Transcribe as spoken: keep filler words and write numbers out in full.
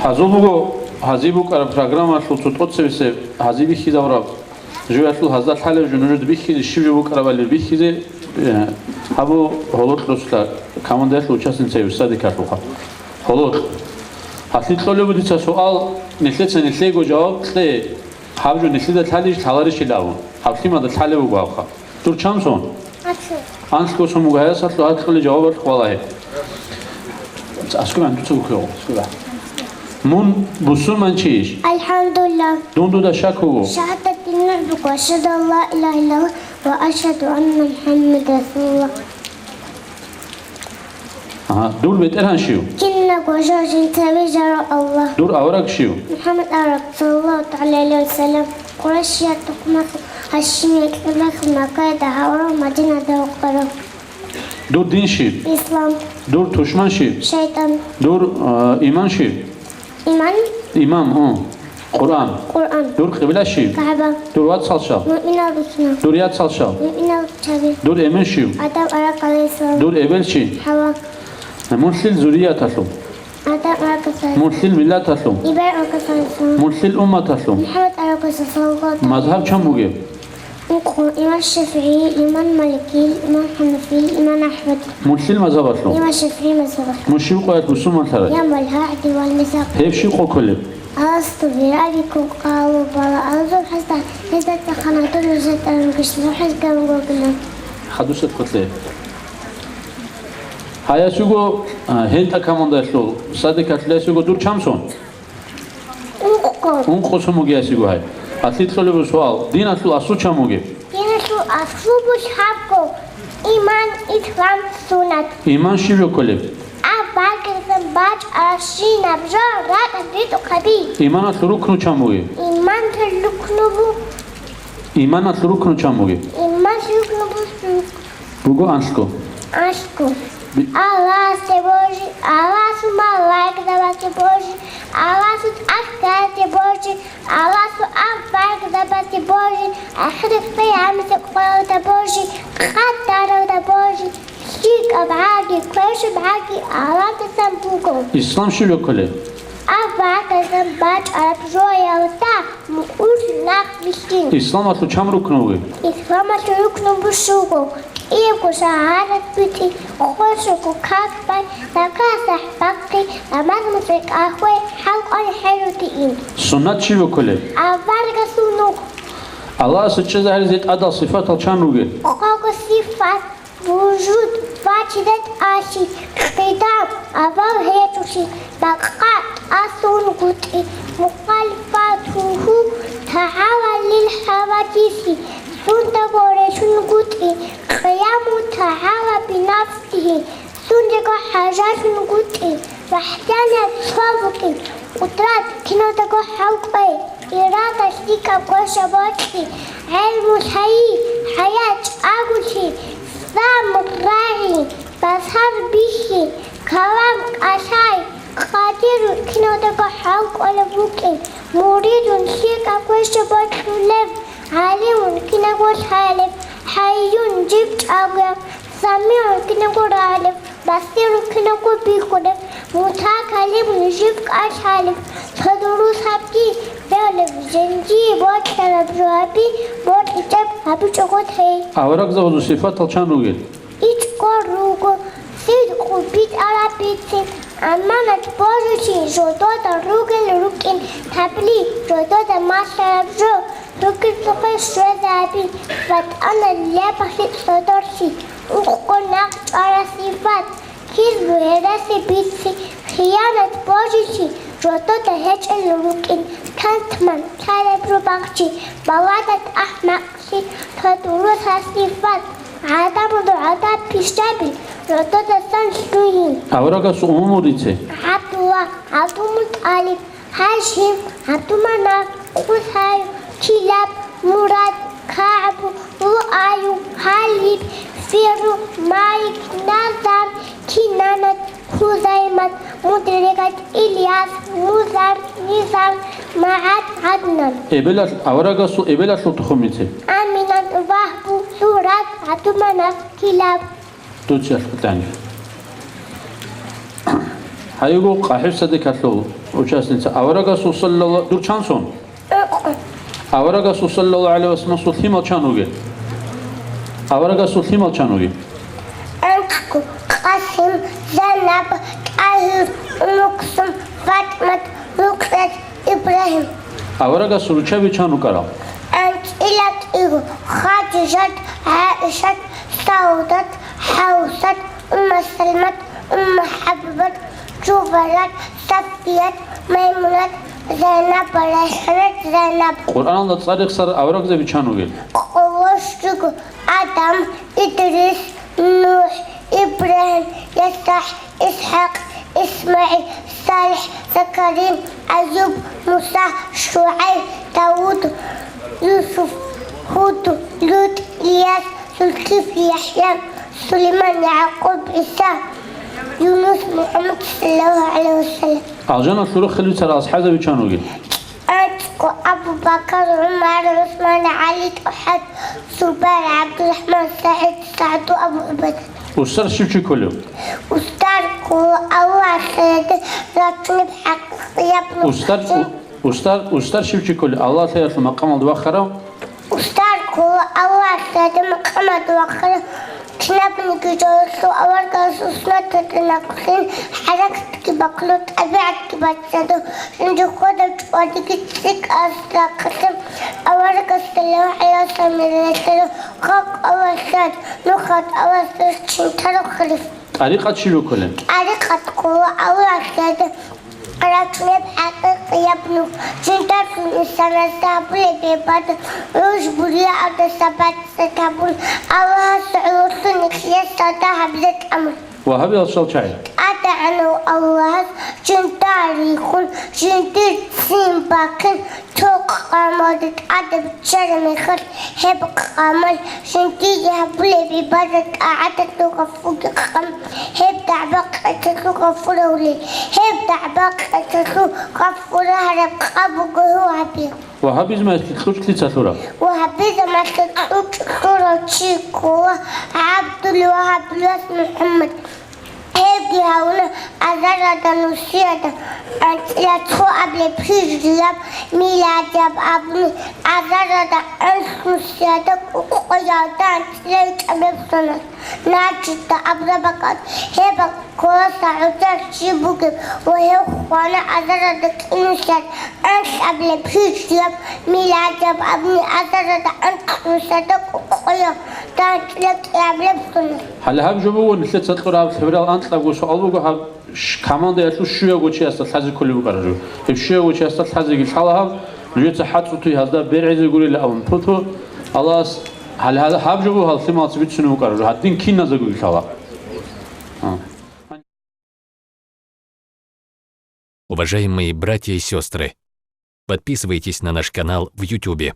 Гьазул буго гьазиб букӀараб программалъул цо тӀоцебесеб гьазиб бихьизабураб. Жуялъул гьазда лъалеб жо нужеда бихьизе, щиб жо букӀарабали бихьизе, э, гьабу гьолокь росла командаялъул участница Садикалъулха. Гьолокь. Гьалъи кьолеб дица суал, нилъеца нилъего жаваб кье, гьаб жо нилъеда лъалищ лъаларищил абун. Гьаб лъимада лъалеб буго гьабха. Дур чан сон? Анлъго сон буго, гьаясалъул гьаркьули жавабалъ хъвалагье. Аскура, дуца гуккула, аскура. Мун бусурманчийищ? Алхамдулилла. Дун дуда шак вуго? Шагьадат динар буго, ашгьаду ан ла илагьа иллаллагь ва ашгьаду анна МухӀаммадан расулуллагь. Ага, дур бетӀергьан щив? Кинабго жо жинца вижарав Аллагь. Дур авараг щив? МухӀаммад авараг, саллаллагьу тагӀала гӀалайгьи ва саллам. Къурайшиял тухумалъул Гьашимиял кьибла, Маккаялда гьавурав, Мадинаялда вукӀарав. Дур дин щиб? Ислам. Дур тушман щиб? ШайтӀан. Дур, а, иман щиб? Иман? Иман, гьу. Къуръан. Къуръан. Дур кьибла щиб? КагӀба. Дур вацал щал? Муъминал бихьна. Дур яцал щал? Муъминал чаби. Дур эмен щив? Адам авараг гӀалайгьиссалам. Дур эбел чи? ХӀава. Мун лъил зурияталъул? Адам аварагасалъул. Мун лъил миллаталъул? Ибрагьим аварагасалъул. Мун лъил умматалъул? МухӀаммад аварагасалъул. Мазгьаб чан бугеб? Ункъо: имам ШафигӀи, имам Малики, имам ХӀанафи, имам АхӀмад. Мун лъил мазгьабалъул? Имам ШафигӀи мазгьабалъул. Мун щиб къоялъ бусурманлъарай? Ямал гӀагьди вал мисакъ. Гьеб щиб къо кколеб? Аласту бирабикум къалу бала, алзу хӀезда, хӀезда цахана дун жетан гишну хӀез гамгогна. Хадусеб къотлъе. Гьаясуго, а, гьелтӀа командаялъул, Садикалъул ясуго дур чан сон? Ункъо. Ункъо сон бугеясиго гьай. Гьалъи кьолеб суал, диналъул аслу чан бугеб? Диналъул аслу буго лъабго: иман, ислам, суннат. Иман щиб жо кколеб? Аварагасдасан бачӀарабщинаб жо ракӀалде ритӀухъаби. Иманалъул рукну чан бугеб? Иманалъул рукну бу- Иманалъул рукну чан бугеб? Иманалъул рукну бу- Буго анлъго. Анлъго. Би- Аллагьасде божи, Аллагьасул малаикзабазде божи, Аллагьасул тӀахьазде божи, Аллагьасул аварагзабазде божи, ахират къиямасеб къоялда божи, къадаралда божи, лъикӀаб гӀаги, квешаб гӀаги Аллагьасдасан буго. Ислам щиб жо кколеб? Аварагасдасан бачӀараб жоялда мукӀурлъ нахъ бихьин. Исламалъул чан рукну бугеб? Исламалъул рукну бу щуго: кӀиябго шагьадат битӀи, хвешабго как бай, закат-сахӀ бахъи, намаз-муцӀи кӀвей, хӀалкъван хӀерудиин. Суннат щиб жо кколеб? Аварагасул нух. Аллагьасе чӀезабизе тӀадал сифатал чан ругел? Къого сифат: вужуд, вачидат, аси, къидам, авал гьечӀолъи, бакъа, тӀасунгутӀи, мухалифатуху тагӀала лил хӀавадиси, сундаго релъунгутӀи, къияму тагӀала бинафсигьи, сундаго хӀажалъунгутӀи, вахӀданият цо букӀин, къудрат киналдаго хӀалкӀвей, ирада лъикӀаб квешаб бокьи, гӀелму лъайи, хӀаят чӀаголъи, самгӀ рагӀи, басар бихьи, калам кӀалъай, къадир киналдаго хӀалкӀолеб букӀин, муридун лъикӀаб квешаб бокьулеб, гӀалимун кинабго лъалеб, хӀайюн жиб чӀаго, самигӀун кинабго рагӀулеб, басирун кинабго бихьулеб, мутакаллимун жиб кӀалъалеб, цо дурус гьабги бегьулеб, жиндие бокьараб жо гьаби, бокьичӀеб гьабичӀого тей. Аварагзабазул сифатал чан ругел? ИчӀго руго: сидкъу, битӀараб бицин, аманат божулъи, жодода ругел рукӀин, таблигъ, жодода малъараб жо, ругел цохъе щвезаби, ватӀана лебалъи цӀодорлъи, ункъго нахъ чӀвараб сифат: кизбу, гьереси, бици, хиянат божулъи, жодода гьечӀел рукӀин, кантман, лъалеб рубагъчи, балагьат, ахӀмакълъи, цо дурус гьаб сифат, гӀадамал гӀадаб пишаби, жододасан лъугьин. Аварагасул умумул рице. ГӀабдулла, ГӀабдулмутӀалиб, Гьашим, ГӀабдуманаф, Къусай, Килаб, Мурад, КагӀб, Луай, Гьалиб, Фиру, Малик, Назар, Кинанат, Хузаймат, Мудригат, Ильяс, Музар, Низар, МагӀад, ГӀаднан. Эбелалъ-, аварагасул эбелалъул тухумице. Аминат, Вагьбу, Зурат, ГӀабдуманаф, Килаб. Дуца алъуцӀани. Гьайго, къахӀи садикалъул участница. Аварагасул саллалла-, дур чан сон? Аварагасул саллаллагьу гӀалайгьи вассаламасул лъимал чан вугел? Аварагасул лъимал чан вугел? АнцӀго: Къасим, Зайнаб, ТӀагьир, Умму Кулсум, ФатӀимат, Рукъият, Ибрагьим. Аварагасул руччаби чан рукӀарал? АнцӀила кӀиго: Хадижат, ГӀаишат, Саудат, ХӀавсат, Умма Салмат, Умма ХӀабибат, Жувайрат, Сафият, Маймунат, Зайнаб, РайхӀанат, Зайнаб. Къуръаналда цӀар рехсарал аварагзаби чан вугел? Къоло щуго: Адам, Идрис, НухӀ, Ибрагьим, Ясахь, ИсхӀакъ, ИсмагӀил, СалихӀ, Закария, Аюб, Муса, ШугӀайб, Давуд, Юсуф, Гьуд, ЛутӀ, Илияс, Зулкифл, ЯхӀя, Сулейман, ЯгӀкъуб, ГӀиса, Юнус, МухӀаммад, саллаллагьу гӀалайгьи вассалам. Алжаналъул рохел бицарал асхӀабзаби чан вугел? АнцӀго: Абу Бакар, ГӀумар, ГӀусман, ГӀали, ТӀалхӀат, Зубайр, ГӀабдурахӀман, СагӀид, СагӀду, Абу ГӀубайда. Устар щив чи кколев? Устар ккола Аллагьасда рачунеб хӀакъикъияб нух. Устар, у-, устар, устар щив чи кколев? Аллагьасул макъамалда вахарав? Устар ккола Аллагьасда макъамалда вахарав. Кинабниги жоялъул аварагасул суннаталда нахълъун, хӀаракатги бахъун, тӀабигӀатги бацӀцӀадун, жиндихъ хьвадаб чӀвадиги цӀикӀкӀараб рахъалъе аварагас саллаллагьу гӀалайгьи вассаламил релълъарав халкъ Аллагьас лъай, нухалъ Аллагьас лъай чӀинтарав халиф. ТӀарикъат щиб кколеб? ТӀарикъат ккола Аллагьасда рачунеб хӀакъикъияб нух, жиндаго инсанасда гьабулеб гӀибадат, гӀуж-буриялдаса бацӀцӀад гьабун, Аллагьасул гӀололъун ихласалда гьабизе тӀамун. Вагьабиялъул чагӀи. ТӀадегӀанав Аллагьас жинда рихун, жиндир ццин бахъин, цо къамалде тӀадаб чӀараб мехалъ, гьеб къамалъ жиндие гьабулеб гӀибадат-тӀагӀаталъул гъафурги къан, гьеб дагӀба-къецалъул гъафур гьавулел, гьеб дагӀба-къецалъул гъафур гьараб къабулги гьев гьабе. Вагьабизмалъе кьучӀ лъица лъураб? Вагьабизмалъе кьучӀ лъурав чи ккола ГӀабдул-Вагьабил вас МухӀаммад. Гьевги гьавуна азарада нусиялда анцӀила цоабилеб гьижрияб, миладияб абуни азарада анлънусиялда къокъоялда анцӀила ичӀабилеб соналъ, Нажидда абураб бакӀалда. Гьеб ккола СагӀудиялъ чи бугеб ва гьев хвана азарада кӀинусиялда анлъабилеб гьижрияб, миладияб абуни азарада анлънусиялда къокъоялда анцӀила кӀиабилеб соналъ. Гьале гьаб жо буго нилъеца кьураб лъеберал анкьабго суал буго гьаб. Ш-, командаялъул щуявго чиясда лъазе кколеб букӀараб жо. Гьеб щуявго чиясда лъазеги лъала гьаб, нужеца хӀацӀцӀутуй гьазда бергӀизе гурила абун. Ту-ту, Аллагьас гьал-, гьал-, гьаб жо буго гьал лъималаца бицунеб букӀараб жо, гьадин киназдаго лъала. А. Уважаемые братья и сестры, подписывайтесь на наш канал в Ютубе.